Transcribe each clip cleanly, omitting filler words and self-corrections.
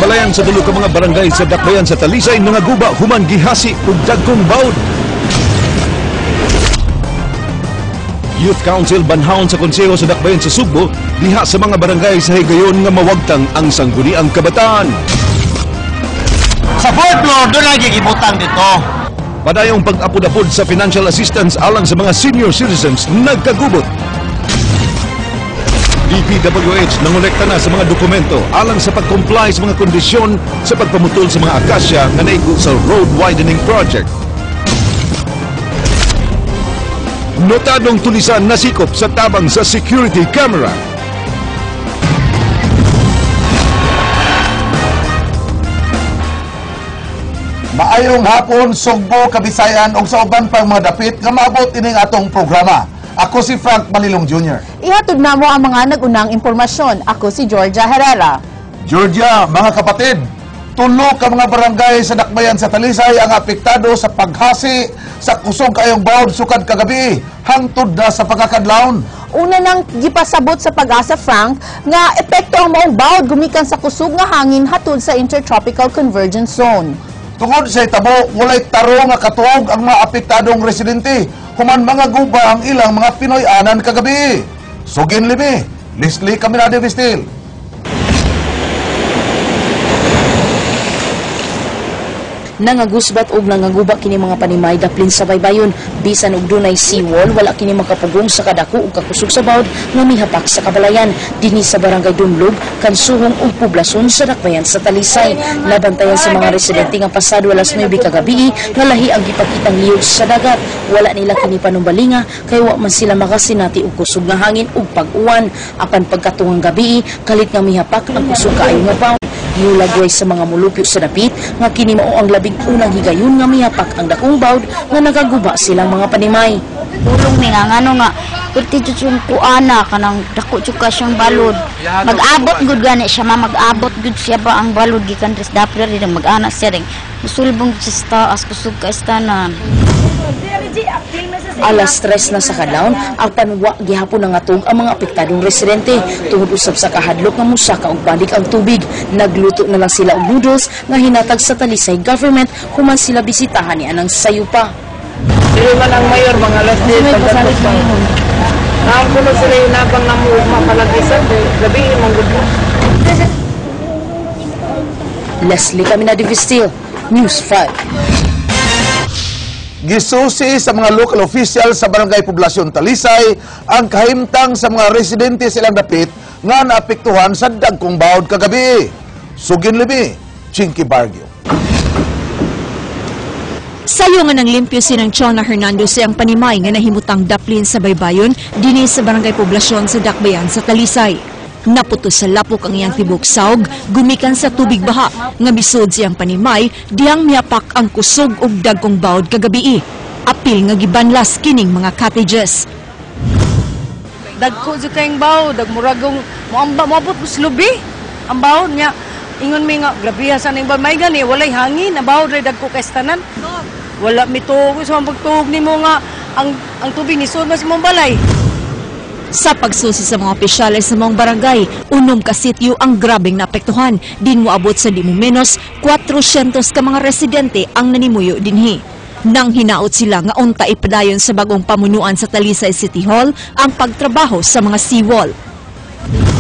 Kabalayan sa tulo ka mga barangay sa Dakbayan sa Talisay nangaguba human gihasi og dagkong bawd. Youth Council banhaon sa konseho sa Dakbayan sa Sugbo diha sa mga barangay sa higayon nga mawagtang ang sangguniang kabataan. Sa fourth floor, doon lagi gibutang dito. Padayong pag-apod-apod sa financial assistance alang sa mga senior citizens nagkagubot. DPWH nangolekta na sa mga dokumento alang sa pag-comply sa mga kondisyon sa pagpamutol sa mga akasya nga naigo sa road widening project. Notadong tulisan nasikop sa tabang sa security camera. Maayong hapon, Sugbo, Kabisayan ug sa uban pang mga dapit nga maabot ining atong programa. Ako si Frank Malilong Jr. Ihatod na mo ang mga nagunang impormasyon. Ako si Georgia Herrera. Georgia, mga kapatid, tulo ka mga barangay sa Dakbayan sa Talisay ang apektado sa paghasi sa kusog kayong bawd sukad kagabi hangtod na sa pagkakadlawon. Una nang gipasabot sa Pag-asa, Frank, nga epekto ang maong bawd gumikan sa kusog nga hangin hatod sa Intertropical Convergence Zone. Tungod sa itabo, walay tarong nga katuog ang mga apektadong residente human mga guba ang ilang mga Pinoy-anan kagabi. Sugin limi, Leslie Caminade Vistil. Nangagusbat og nangaguba kini mga panimay daplin sa baybayon. Bisan og dunay seawall, wala kini makapugong sa kadako ug kakusog sa bawd nga mihapak sa kabalayan dinhi sa barangay Dumlog, Kansuhong ug poblasyon sa Dakbayan sa Talisay. Nabantayan sa mga residente nga pasado alas 9 kagabi nga lahi ang gipakitang liyog sa dagat. Wala nila kini panumbalinga kay wa man sila makasinati og kusog nga hangin ug pag-uwan. Apan pagkatungang gabi, kalit nga mihapak ang kusog kaayo nga bawd. Giulagway sa mga mulupyo sa dapit nga kini mao ang labing unang higayon nga mihapak ang dakong bawd nga nagaguba silang mga panimay. Tulong mi nga ngano nga perti jud yung kuana kanang dako jud ka siyang balod. Mag-abot gud gani siya ma, mag-abot gud siya ba ang balod gikan res dapler din mag-ana siya ring musulbong sa taas kusog ka istanan. Alas 3 na sa kadlawon, apan wa gihapon nangatog ang mga apektadong residente tungod usab sa kahadlok nga mosaka og balik ang tubig. Nagluto na lang sila og noodles nga hinatag sa Talisay government human sila bisitahan ni anang sayupa. Dili man ang mayor mga alas 10 pagdatos pa. Nakakulo sila yung nabang namuugma palagi sa gabi imong gud. Leslie Caminade Vistil, News 5. Gisusi sa mga local official sa Barangay Poblasyon Talisay ang kahimtang sa mga residente sa ilang dapit nga naapektuhan sa dagkong bawd kagabi. Sugin limi, Chinky Bargio. Sayo nga nang limpyo sinang Chona Hernando sa iyang panimay nga nahimutang daplin sa baybayon dinhi sa Barangay Poblasyon sa Dakbayan sa Talisay. Naputo sa lapok ang iyang tibok saog, gumikan sa tubig baha, nga misod siyang panimay, dihang mihapak ang kusog og dagkong bawd kagabi. Apil nga gibanlas kining mga cottages. Dagko jud kayong bawd, dagmuragong moamba moabot mo slubi. Ang bawd niya ingon mi nga grabe sa ning bawd may gani walay hangin, ang bawd ray dagko kay tanan. Wala mituog sa pagtuog nimo nga ang tubig ni sud mas imong balay. Sa pagsusi sa mga opisyales sa mga barangay, unom ka sityo ang grabeng naapektuhan. Din moabot sa di mo menos 400 ka mga residente ang nanimuyo dinhi. Nang hinaot sila nga unta ipadayon sa bagong pamunuan sa Talisay City Hall ang pagtrabaho sa mga seawall.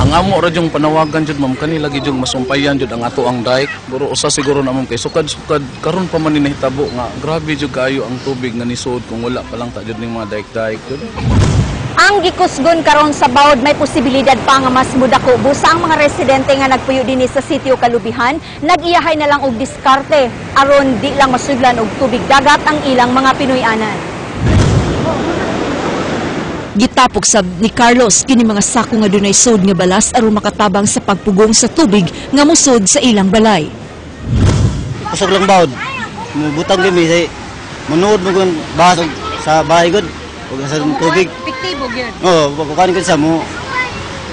Ang amo ra yung panawagan jud ma'am kani lagi jud masumpayan jud ang ato ang dike. Guro usa siguro na ma'am kay sukad-sukad karon pa man ni nahitabo nga grabe jud kaayo ang tubig nga nisud kung wala pa lang ta jud ning mga dike-dike jud. Ang gikusgon karon sa bawd may posibilidad pa nga mas mudako busa ang mga residente nga nagpuyo dinhi sa sitio Kalubihan nag-iyahay na lang og diskarte aron di lang masudlan og tubig dagat ang ilang mga Pinoy-anan. Gitapok sab ni Carlos kini mga sako nga dunay sod nga balas aron makatabang sa pagpugong sa tubig nga musod sa ilang balay. Kusog lang bawd. Mubutang kami say munuod mo kun baha sa bahay gud. Ug sa tubig. Epektibo gyud. Oo, pagkuan gud sa mo.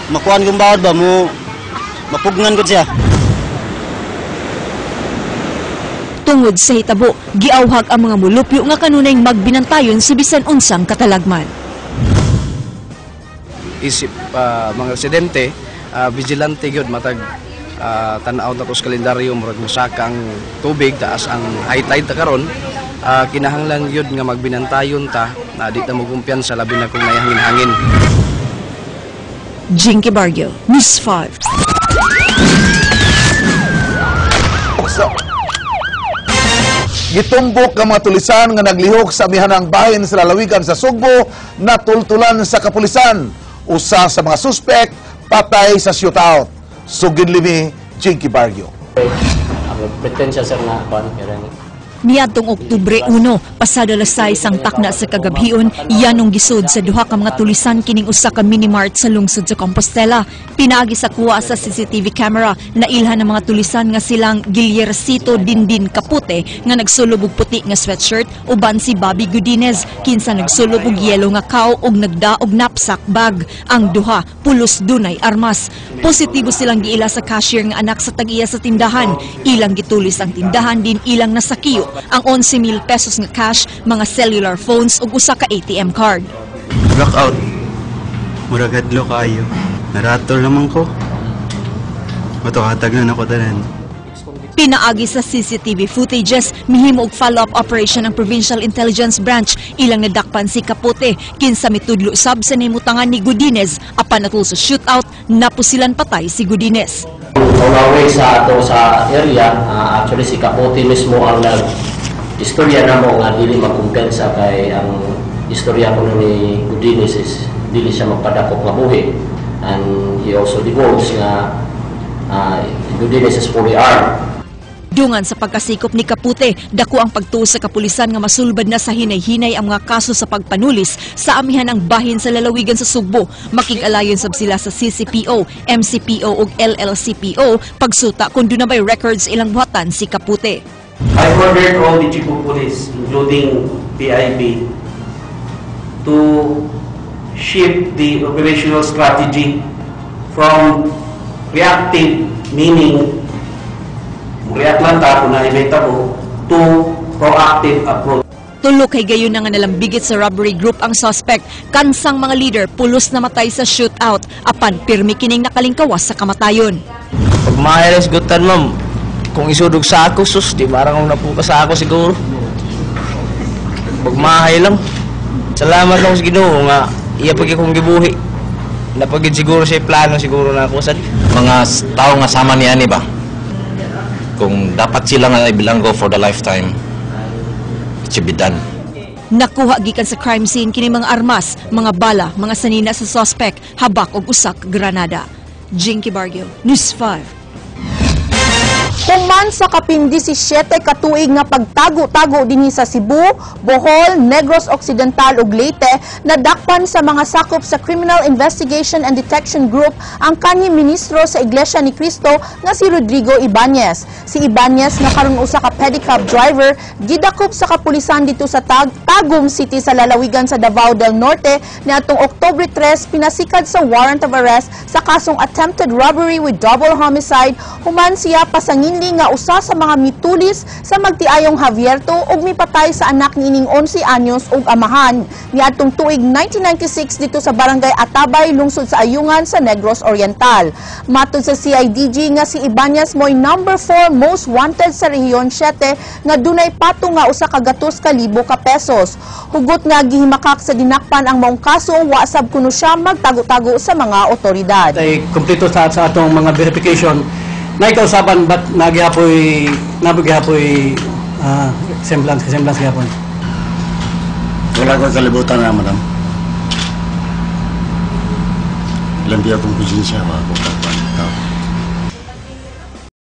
Makuan kung bawd ba mo mapugnan gud siya. Tungod sa hitabo, giawhag ang mga mulupyo nga kanunay magbinantayon sa bisan unsang katalagman. Isip mga residente, vigilante gyud matag Tan-aw na to sa kalendaryo, murag mosaka ang tubig, taas ang high tide ta karon. Kinahanglan gyud nga magbinantayon ta na di ta mokumpiyansa, labi na kung nayahangin-hangin. Jinky Barrio, News 5. So, gitumbok ang mga tulisan nga naglihok sa amihanang bahin sa lalawigan sa Sugbo, natultulan sa kapulisan. Usa sa mga suspek patay sa shootout. Sugid limi, Jinky Barrio. Ang pretensya, sir, nga kuan. Niadtong Oktubre 1, pasado alas 6 ang takna sa kagabhion, yanong gisud sa duha ka mga tulisan kining usa ka minimart sa lungsod sa Compostela. Pinaagi sa kuha sa CCTV camera, nailhan ang mga tulisan nga silang Gillercito Dindin Kapute nga nagsulob og puti nga sweatshirt uban si Bobby Godinez kinsa nagsulob og yellow nga kaw ug nagda og knapsack bag. Ang duha pulos dunay armas. Positibo silang giila sa cashier nga anak sa tag-iya sa tindahan. Ilang gitulis ang tindahan din ilang nasakiyo ang 11,000 pesos nga cash, mga cellular phones ug usa ka ATM card. Blackout. Murag hadlo kaayo. Naratol naman ko. Matuhatag na nako tanan. Pinaagi sa CCTV footages, mihimo og follow-up operation ang Provincial Intelligence Branch. Ilang nadakpan si Capote, kinsa mitudlo sab sa nahimutangan ni Godinez. Apan natul sa shootout, napusilan patay si Godinez. Ulaway sa ato sa area, actually si Capote mismo ang nag istorya namo nga dili magkumpensa kay ang istorya kuno ni Godinez is dili siya magpadakop nga buhi, and he also divulged nga Godinez is fully armed. Dungan sa pagkasikop ni Kapute, dako ang pagtuo sa kapulisan nga masulbad na sa hinay-hinay ang mga kaso sa pagpanulis sa amihan ang bahin sa lalawigan sa Sugbo. Makig-alayon sab sila sa CCPO, MCPO ug LLCPO pagsuta kung duna bay records ilang buhatan si Kapute. I ordered all the chief of police, including PIB, to shift the operational strategy from reactive, meaning react lang ta kung naibenta ko, to proactive approach. Tulo kay gayon na nga nalambigit sa robbery group ang suspect. Kansang mga leader pulos namatay sa shootout apan pirmi kining nakalingkawas sa kamatayon. Pag maayalis gutan, ma'am, kung isudog sa ako, sus, di marang na po ka sa ako siguro. Pagmahay lang. Salamat lang sa Ginoo nga iya pag akong gibuhi. Napagid siguro siya plano siguro na ako sad. Mga tao nga sama niya ni ba? Kung dapat sila nga ibilanggo for the lifetime, it should be done. Nakuha gikan sa crime scene kini mga armas, mga bala, mga sanina sa suspect, habak og usa ka granada. Jinky Barrio, News 5. Human sa kapin 17 ka tuig nga pagtago-tago dinhi sa Cebu, Bohol, Negros Occidental ug Leyte, nadakpan sa mga sakop sa Criminal Investigation and Detection Group ang kanhi ministro sa Iglesia ni Cristo nga si Rodrigo Ibanez. Si Ibanez nga karon usa ka pedicab driver, gidakop sa kapulisan dito sa Tagum City sa lalawigan sa Davao del Norte niadtong Oktubre 3 pinasikad sa warrant of arrest sa kasong attempted robbery with double homicide human siya pasangin nga usa sa mga mitulis sa magtiayong Javierto ug mipatay sa anak niining 11 anyos ug amahan niadtong tuig 1996 dito sa barangay Atabay, lungsod sa Ayungan sa Negros Oriental. Matod sa CIDG nga si Ibanez mo'y number 4 most wanted sa Rehiyon 7 nga dunay patong nga 100,000 ka pesos. Hugot nga gihimakak sa dinakpan ang maong kaso, wa sab kuno siya magtago-tago sa mga otoridad. Ay kompleto sa atong mga verification na ikausaban but nagihapoy semblance gihapon. Wala ko kalibutan na, madam. Ilang biya akong konsensya ba ako kapag tao.